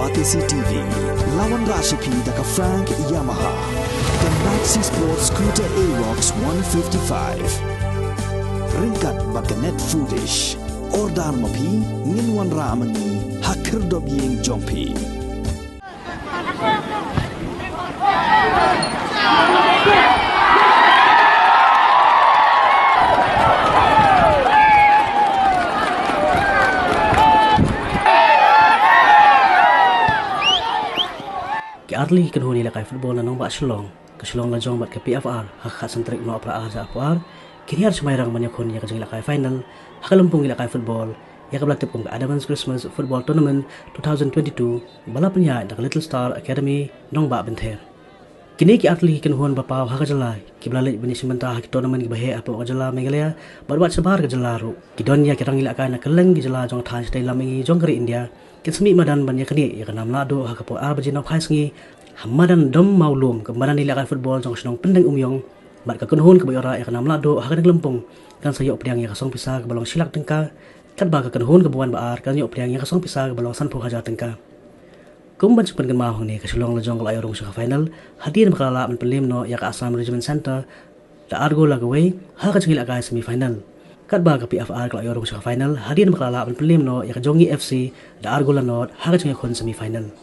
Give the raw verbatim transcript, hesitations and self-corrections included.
Batesi T V, la wanrah sha phi da ka Frank Yamaha, ka Maxi Sport Scooter Aerox one fifty-five. Ryngkat bad ka Net Foodish. Order ma phi, ngin wanrah ma ngi ha khyrdop ïing jong phi. Ki artylli ki kynhun ïalehkai football na nongbah Shillong, ka Shillong Lajong bad ka P F R, ha ka khatsantrik Nohprah ar hajar arphew ar, kin hiar sha Mairang ban ïakhun ïa ka jingïalehkai final ha ka lympung ïalehkai football ïa kaba la tip kum ka Advance Christmas Football Tournament two thousand twenty-two, ba la pynïaid da ka Little Star Academy, Nongbah Bynther. Kine ki artylli ki kynhun ba paw ha ka jylla, kiba la leit ban ïashim bynta ha ki tournament kiba heh hapoh ka jylla Meghalaya bad wat shabar ka jylla ruh, ki don ïa ki rangïalehkai na kylleng ki jylla jong ka thaiñ shatei lam mihngi jong ka ri India, kin sa mih madan ban ïaknieh ïa ka nam lahduh ha ka por ar baje nohphai sngi ha madan Dom Mawlum, ka madan ïalehkai football jong ka shnong Pyndengumiong, bad ka kynhun kaba ïoh rah ïa ka nam lahduh ha kane ka lympung kan sa ïoh pdiang ïa ka song pisa kaba long shi lak tyngka, katba ka kynhun kaba wan ba ar kan ïoh pdiang ïa ka song pisa kaba long sanphew hajar tyngka. Kum ban sngewpynkynmaw hangne, ka Shillong Lajong ka la ïoh rung sha ka final hadien ba ka la lah ban pynliem noh ïa ka Assam Regiment Centre da ar gol la kawei ha ka jingïalehkai semi final. Katba ka P F R ka la ïoh rung sha ka final hadien ba ka la lah ban pynliem noh ïa ka Jongni F C da ar gol la nod ha ka jingïakhun semi final.